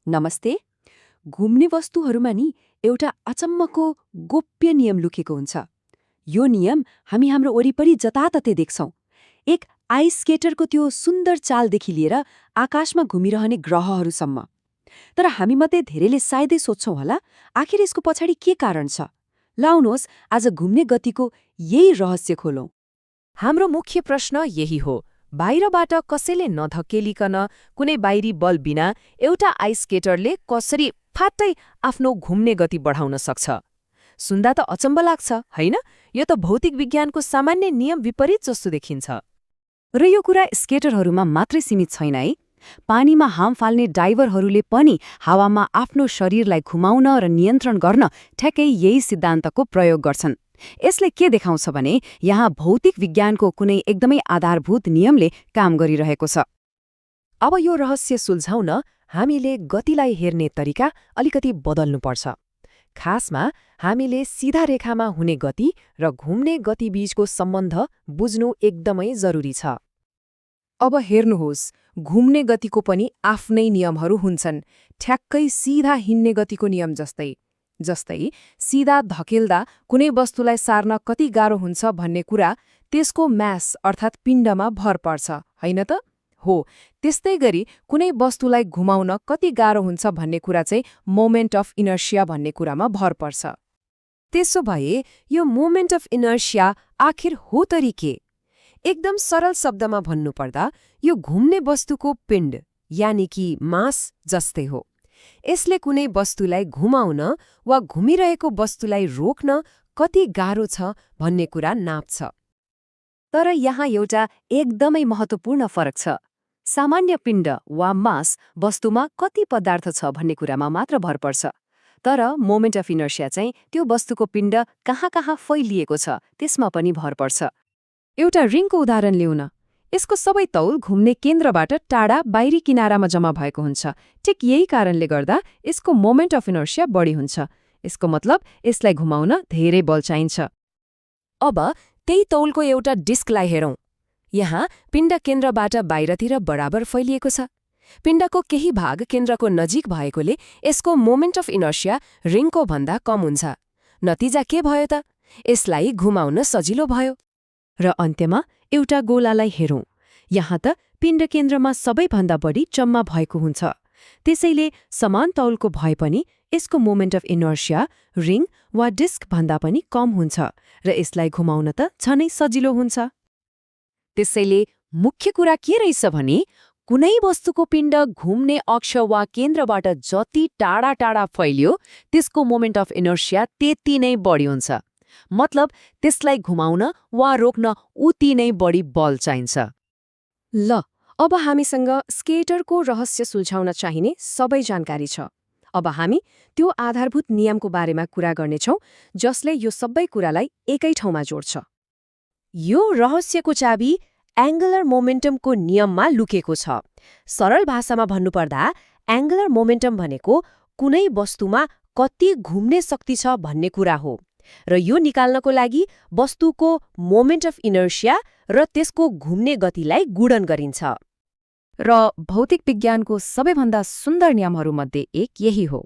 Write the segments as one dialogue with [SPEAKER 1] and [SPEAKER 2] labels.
[SPEAKER 1] नमस्ते। घुम्ने वस्तुहरूमा नि एउटा अचम्मको गोप्य नियम लुकेको हुन्छ। यो नियम हामी हाम्रो वरिपरि जताततै देख्छौं। एक आइस स्केटरको त्यो सुन्दर चालदेखि लिएर आकाशमा घुमिरहने ग्रहहरूसम्म। तर हामीमध्ये धेरैले सायदै सोध्छौं होला, आखिर यसको पछाडि के कारण छ? ल आउनुहोस् आज घुम्ने गतिको यही रहस्य खोलौं।
[SPEAKER 2] हाम्रो मुख्य प्रश्न यही हो, बाहिरबाट कसैले नधकेलिकन कुनै बाहिरी बल बिना एउटा आइस स्केटरले कसरी फाट्टै आफ्नो घुम्ने गति बढाउन सक्छ? सुन्दा त अचम्म लाग्छ, होइन? यो त भौतिक विज्ञानको सामान्य नियम विपरीत जस्तो देखिन्छ।
[SPEAKER 1] र यो कुरा स्केटरहरूमा मात्रै सीमित छैन है। पानीमा हाम फाल्ने डाइभरहरूले पनि हावामा आफ्नो शरीरलाई घुमाउन र नियन्त्रण गर्न ठ्याक्कै यही सिद्धान्तको प्रयोग गर्छन्। यसले के देखाउँछ भने यहाँ भौतिक विज्ञानको कुनै एकदमै आधारभूत नियमले काम गरिरहेको छ।
[SPEAKER 2] अब यो रहस्य सुल्झाउन हामीले गतिलाई हेर्ने तरिका अलिकति बदल्नुपर्छ। खासमा हामीले सीधा रेखामा हुने गति र घुम्ने गतिबीचको सम्बन्ध बुझ्नु एकदमै जरुरी छ।
[SPEAKER 3] अब हेर्नुहोस्, घुम्ने गतिको पनि आफ्नै नियमहरू हुन्छन्, ठ्याक्कै सीधा हिँड्ने गतिको नियम जस्तै सीधा धकेल्दा कुनै वस्तुलाई सार्न कति गाह्रो हुन्छ भन्ने कुरा त्यसको म्यास अर्थात् पिण्डमा भर पर्छ, होइन त? हो, त्यस्तै गरी कुनै वस्तुलाई घुमाउन कति गाह्रो हुन्छ भन्ने कुरा चाहिँ मोमेन्ट अफ इनर्शिया भन्ने कुरामा भर पर्छ।
[SPEAKER 2] त्यसो भए यो मोमेन्ट अफ इनर्शिया आखिर हो तरी के? एकदम सरल शब्दमा भन्नुपर्दा यो घुम्ने वस्तुको पिण्ड यानि कि मास जस्तै हो। यसले कुनै वस्तुलाई घुमाउन वा घुमिरहेको वस्तुलाई रोक्न कति गाह्रो छ भन्ने कुरा नाप्छ।
[SPEAKER 1] तर यहाँ एउटा एकदमै महत्त्वपूर्ण फरक छ। सामान्य पिण्ड वा मास वस्तुमा कति पदार्थ छ भन्ने कुरामा मात्र भर पर्छ। तर मोमेन्ट अफ इनर्शिया चाहिँ त्यो वस्तुको पिण्ड कहाँ कहाँ फैलिएको छ त्यसमा पनि भर पर्छ। एउटा रिङको उदाहरण लिउँ न। यसको सबै तौल घुम्ने केन्द्रबाट टाढा बाहिरी किनारामा जम्मा भएको हुन्छ। ठिक यही कारणले गर्दा यसको मोमेन्ट अफ इनर्शिया बढी हुन्छ। यसको मतलब यसलाई घुमाउन धेरै बल चाहिन्छ।
[SPEAKER 2] अब त्यही तौलको एउटा डिस्कलाई हेरौं। यहाँ पिण्ड केन्द्रबाट बाहिरतिर बराबर फैलिएको छ। पिण्डको केही भाग केन्द्रको नजिक भएकोले यसको मोमेन्ट अफ इनर्शिया रिङको भन्दा कम हुन्छ। नतिजा के भयो त? यसलाई घुमाउन सजिलो भयो।
[SPEAKER 1] र अन्त्यमा एउटा गोलालाई हेरौं। यहाँ त पिण्ड केन्द्रमा सबैभन्दा बढी जम्मा भएको हुन्छ। त्यसैले समान तौलको भए पनि यसको मोमेन्ट अफ इनर्शिया रिङ वा डिस्क भन्दा पनि कम हुन्छ र यसलाई घुमाउन त झनै सजिलो हुन्छ। त्यसैले मुख्य कुरा के रहेछ भने कुनै वस्तुको पिण्ड घुम्ने अक्ष वा केन्द्रबाट जति टाढा टाढा फैलियो त्यसको मोमेन्ट अफ इनर्शिया त्यति नै बढी हुन्छ। मतलब त्यसलाई घुमाउन वा रोक्न उति नै बढी बल चाहिन्छ। ल, अब हामीसँग स्केटरको रहस्य सुल्झाउन चाहिने सबै जानकारी छ। अब हामी त्यो आधारभूत नियमको बारेमा कुरा गर्नेछौं जसले यो सबै कुरालाई एकै ठाउँमा जोड्छ।
[SPEAKER 2] यो रहस्यको चाबी एङ्गुलर मोमेन्टमको नियममा लुकेको छ। सरल भाषामा भन्नुपर्दा एङ्गुलर मोमेन्टम भनेको कुनै वस्तुमा कति घुम्ने शक्ति छ भन्ने कुरा हो। र यो निकाल्नको लागि वस्तुको मोमेन्ट अफ इनर्शिया र त्यसको घुम्ने गतिलाई गुणन गरिन्छ।
[SPEAKER 1] र भौतिक विज्ञानको सबैभन्दा सुन्दर नियमहरूमध्ये एक यही हो।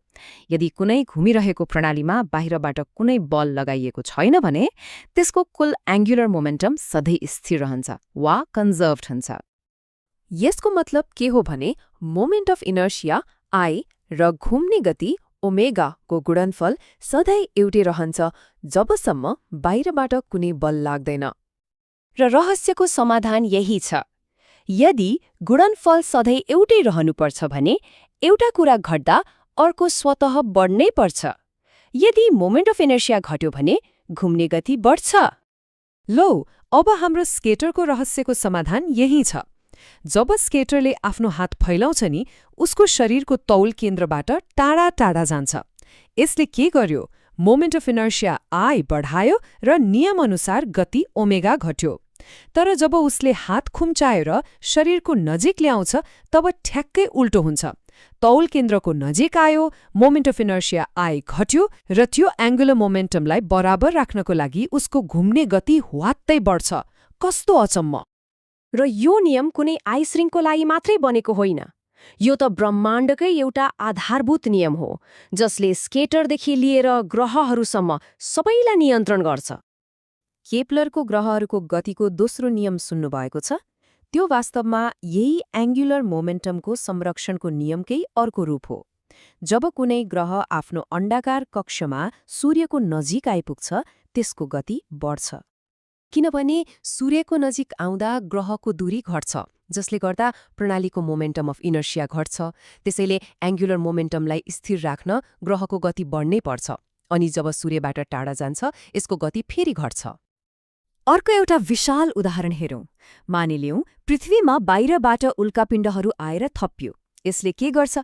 [SPEAKER 1] यदि कुनै घुमिरहेको प्रणालीमा बाहिरबाट कुनै बल लगाइएको छैन भने त्यसको कुल एङ्गुलर मोमेन्टम सधैँ स्थिर रहन्छ वा कन्जर्भड हुन्छ।
[SPEAKER 2] यसको मतलब के हो भने मोमेन्ट अफ इनर्शिया आई र घुम्ने गति ओमेगा को गुणनफल सधैँ एउटै रहन्छ जबसम्म बाहिरबाट कुनै बल लाग्दैन।
[SPEAKER 1] र रहस्यको समाधान यही छ। यदि गुणनफल सधैँ एउटै रहनुपर्छ भने एउटा कुरा घट्दा अर्को स्वतः बढ्नै पर्छ। यदि मोमेन्ट अफ इनर्शिया घट्यो भने घुम्ने गति बढ्छ।
[SPEAKER 2] लौ, अब हाम्रो स्केटरको रहस्यको समाधान यही छ। जब स्केटरले आफ्नो हात फैलाउँछ नि उसको शरीरको तौल केन्द्रबाट टाढा टाढा जान्छ। यसले के गर्यो? मोमेन्ट अफ इनर्शिया आई बढायो र नियमअनुसार गति ओमेगा घट्यो। तर जब उसले हात खुम्चाएर शरीरको नजिक ल्याउँछ तब ठ्याक्कै उल्टो हुन्छ। तौल केन्द्रको नजिक आयो, मोमेन्ट अफ इनर्शिया आई घट्यो र त्यो एङ्गुलर मोमेन्टमलाई बराबर राख्नको लागि उसको घुम्ने गति ह्वात्तै बढ्छ। कस्तो अचम्म!
[SPEAKER 1] र यो नियम कुनै आइस रिङको लागि मात्रै बनेको होइन।
[SPEAKER 4] यो त ब्रह्माण्डकै एउटा आधारभूत नियम हो जसले स्केटरदेखि लिएर ग्रहहरूसम्म सबैलाई नियन्त्रण गर्छ।
[SPEAKER 2] केप्लरको ग्रहहरूको गतिको दोस्रो नियम सुन्नुभएको छ? त्यो वास्तवमा यही एङ्गुलर मोमेन्टमको संरक्षणको नियमकै अर्को रूप हो। जब कुनै ग्रह आफ्नो अण्डाकार कक्षमा सूर्यको नजिक आइपुग्छ त्यसको गति बढ्छ।
[SPEAKER 4] किनभने सूर्यको नजिक आउँदा ग्रहको दूरी घट्छ, जसले गर्दा प्रणालीको मोमेन्टम अफ इनर्सिया घट्छ। त्यसैले एङ्गुलर मोमेन्टमलाई स्थिर राख्न ग्रहको गति बढ्नै पर्छ। अनि जब सूर्यबाट टाढा जान्छ यसको गति फेरि घट्छ।
[SPEAKER 1] अर्को एउटा विशाल उदाहरण हेरौँ। मानिलिउँ पृथ्वीमा बाहिरबाट उल्कापिण्डहरू आएर थपियो। यसले के गर्छ?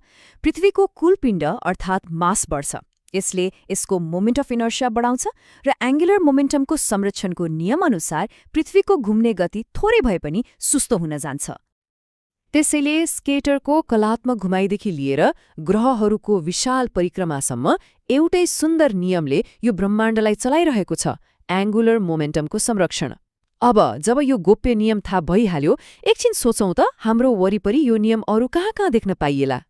[SPEAKER 1] पृथ्वीको कुल पिण्ड अर्थात् मास बढ्छ। यसले यसको मोमेन्ट अफ इनर्सिया बढाउँछ र एङ्गुलर मोमेन्टमको संरक्षणको नियमअनुसार पृथ्वीको घुम्ने गति थोरै भए पनि सुस्तो हुन जान्छ।
[SPEAKER 2] त्यसैले स्केटरको कलात्मक घुमाइदेखि लिएर ग्रहहरूको विशाल परिक्रमासम्म एउटै सुन्दर नियमले यो ब्रह्माण्डलाई चलाइरहेको छ, एङ्गुलर मोमेन्टमको संरक्षण। अब जब यो गोप्य नियम थाहा भइहाल्यो, एकछिन सोचौँ त हाम्रो वरिपरि यो नियम अरू कहाँ कहाँ देख्न पाइएला।